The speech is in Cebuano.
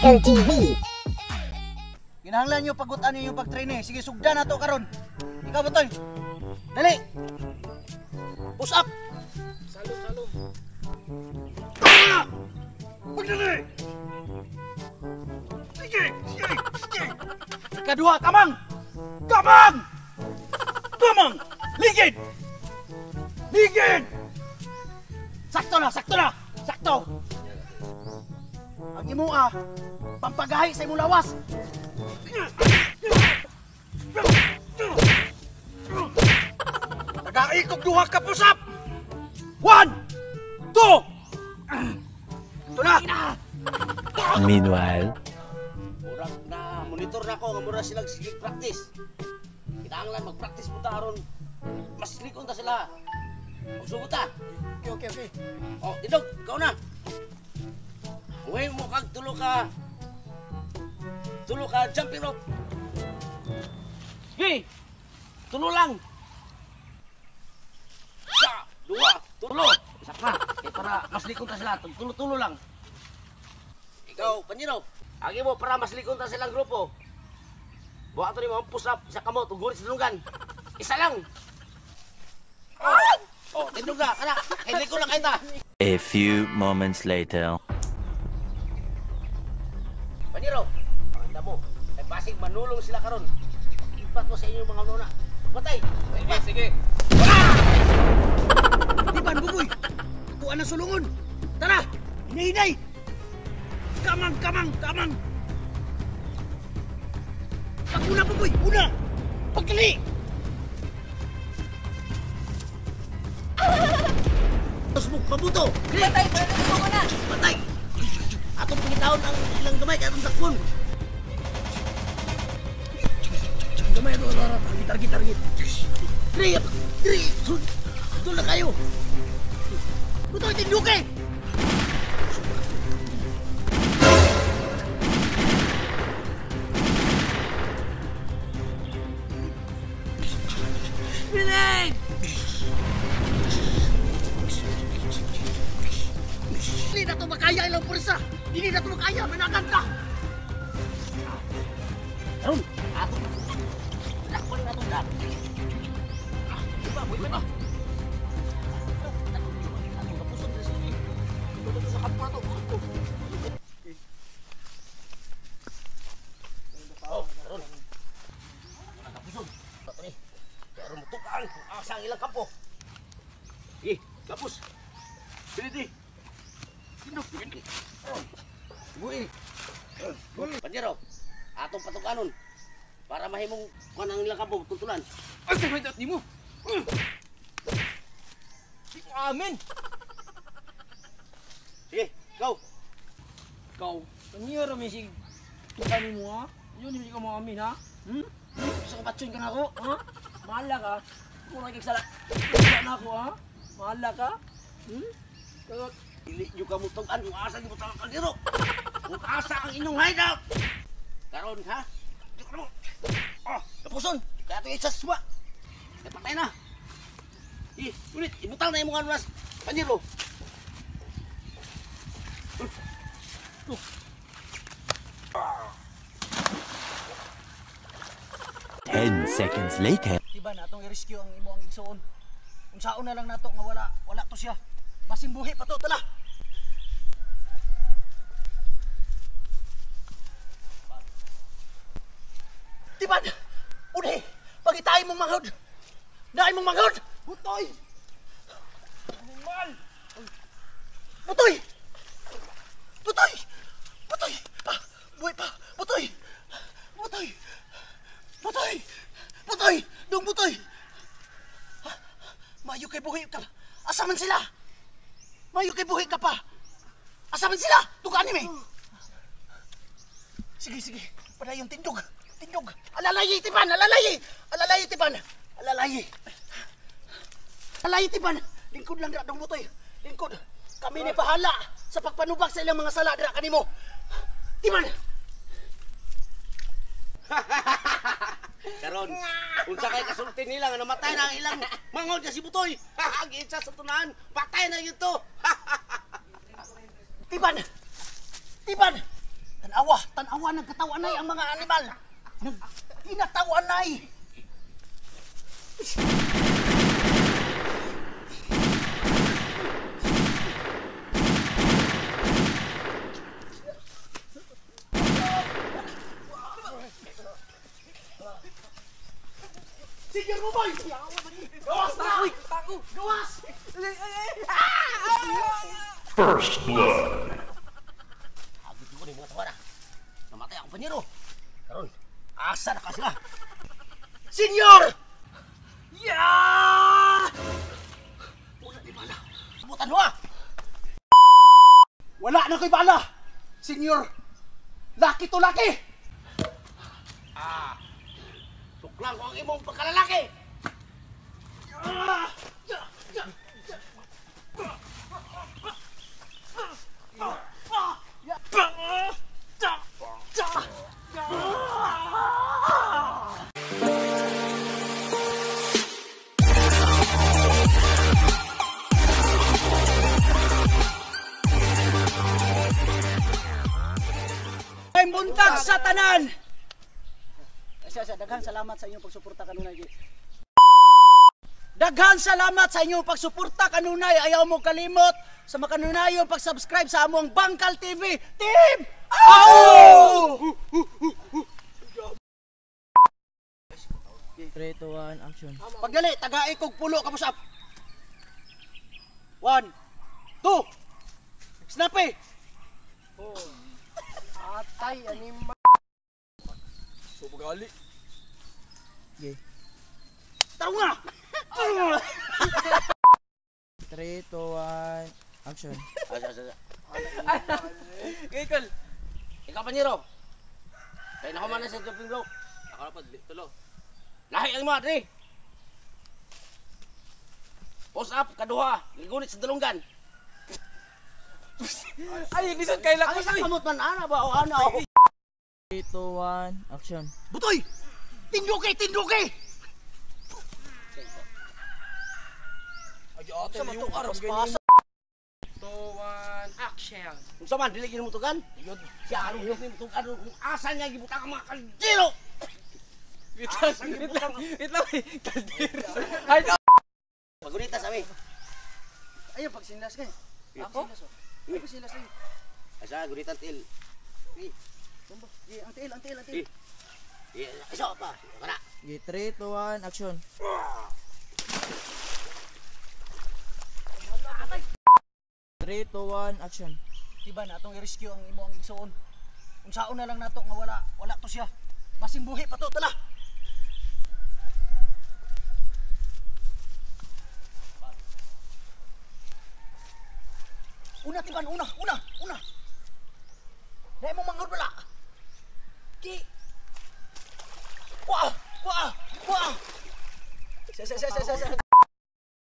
LTV. Ginahanglan nyo pagutan ninyo pag-train eh. Sige, sugdan na to karon. Ikaw ba, Toy? Dali! Push up! Salom, salom. Ah! Pagdali! Sige! Sige! Sige! Ikaduha, kamang! Kamang! Kamang! Ligid! Ligid! Sakto na! Sakto na! Sakto! Ang imo pampagahi sa imong lawas. Tagai kog duha ka pusap. 1, 2. Ito na. Meanwhile, murag na monitor na ko nga mura silang sige practice. Kinahanglan mag-practice mo ta aron mas likon ta sila. Magsugod ta. Okay, okay, okay. Oh, Tindog, ikaw na. Uy mo kag tulo ka jumping rope. Sige. Tulo lang. Isa, dua, tulo. Isa pa. Kaya para mas likon ta sila. Tulo-tulo lang. Ikaw, Panyero. Agi mo para mas likon ta silang grupo. Buha to nimo ang push up sa kamot ug gurit sa dunggan. Isa lang. Oh, oh, tindog na kana. Kay likon lang kay ta. A few moments later. Panyero, panganda mo. Ay basig manulong sila karon. Ipat mo sa inyong mga nuna. Patay. Sige, sige. Ah! Di ba, buboy? Kuha na sulungon. Tara, hinahinay. Kamang, kamang, kamang. Pag-una, buboy, una. Pagkali. Tusmok, mabuto. Patay, patay mo na. Patay. Atong pangitaon ang ilang gamay kay atong dakpon. Gamay ato, target, target, target. Diri, diri, sul na kayo. Butoy, tinduke! Bilig! Hindi na ito makaya ilang purisa! Hindi na ito makaya! Managan ka! Aron! Ato! Dakpon na itong dak! Diba? Buhay pa ni! Atong kapuson sa sini! Ito sa kampo na ito! Oh! Aron! Kapuson! Ito ni! Pero mutukang! Asa ang ilang kampo! Sige! Kapus! Bilidi! Buhi. Panyero, atong patukanon para mahimong kuan ang ilang kampo tuntunan. Ay, sa may mo. Di ko amin. Sige, go. Ikaw, panyero may sig tukanin mo ha. Yun hindi ka mo amin ha. Hmm? Sa kapatsun ka na ako, ha? Mahala ka. Kung nakikigsala na ako ha. Mahala ka. Hmm? Dili nyo ka mutugan kung asa nyo ang kaldero. Kung asa ang inyong hideout. Karon ha? Oh, kapuson. Kaya ito isa suwa. Napatay na. Eh, ulit. Ibutang na imong anulas. Panyero. 10 seconds later. Diba na atong i-rescue ang imo ang igsuon. Unsaon na lang nato nga wala to siya. Basin buhi pa to, tala. Tiban! Uli! Pagitay mong manghod! Naay mong manghod! Butoy! Animal! Butoy! Butoy! Butoy! Pa! Buhay pa! Butoy! Butoy! Butoy! Butoy! Dong butoy! Mayo kay buhi ka! Asa man sila? Mayo kay buhi ka pa! Asa man sila? Tukaan ni me! Sige, sige. Padayon tindog! Tindog! Alalayi, Tiban! Alalayi! Alalayi, Tiban! Alalayi! Alay tiban, lingkod lang dira dong butoy. Lingkod. Kami ni bahala sa pagpanubag sa ilang mga sala dira kanimo. Tiban. Karon, unsa kay kasulti nila nga namatay na ang ilang mangod nga si Butoy. Giitsa sa tunahan, patay na yun to. Tiban. Tiban. Tanawa, tanawa nagkatawanay ang mga animal. Nagkinatawanay. Sige mo, boy! Gawas na! Gawas! First blood. Agad ko ni mga tawara. Namatay ang panyero. Karon, asa na ka sila? Senyor! Yeah! Wala ni bala. Butan ho ah. Wala na ko'y bala! Senyor! Laki to laki! Ah. Suklang ko ang imong pagkalalaki. Ah! Ya! Ya! Ya! Ah! Ya! Ya! Ya! Ah! Ay, buntag sa tanan! Siya, siya, daghan salamat sa inyong pagsuporta kanunay. Daghan salamat sa inyong pagsuporta kanunay. Ayaw mo kalimot sa makanunayong pag-subscribe sa among Bangkal TV Team! Au! 3, 2, 1, action. Pagdali, tagai kog pulo ka up. 1, 2, Snappy! Atay, anima. Subagali. Okay. Tarong na! 3, 2, 1, action. Asa, asa, asa. Kikol. Ikaw panyero. Kay nahuman na sa jumping rope. Ako na po, tulo. Lahi ang mga dre. Post up kaduha, gigunit sa dalunggan. Ay, lisod kay Ang isang kamot man ana ba o ana o. 3, 2, 1, action. Butoy! Tinduki! Tinduki! Ay, ate, Sa yung mato, araw paspasa. 2, 1, action. Unsa man dili gid mo tugan? Siya aron yung tugan kung asa niya gibutang ang mga kaldero. Wait lang, wait lang, wait lang, may kaldero. Ay, no! Pagunita sa mi. Ayun, pagsinlas ka eh. Ako? Ay, pagsinlas kayo. Asa gunitan til. Eh, ang tiil, ang tiil, ang tiil. Eh, isa pa. Kana. Okay, 3, 2, 1, action. 3, 2, 1, action. Diba na atong i-rescue ang imo ang igsuon. Unsaon na lang nato nga wala wala to siya. Basing buhi pa to tala. Una tiban, una, una, una. Dai mo manghod wala. Ki. Wah, wah, wah. Sa sa sa sa sa.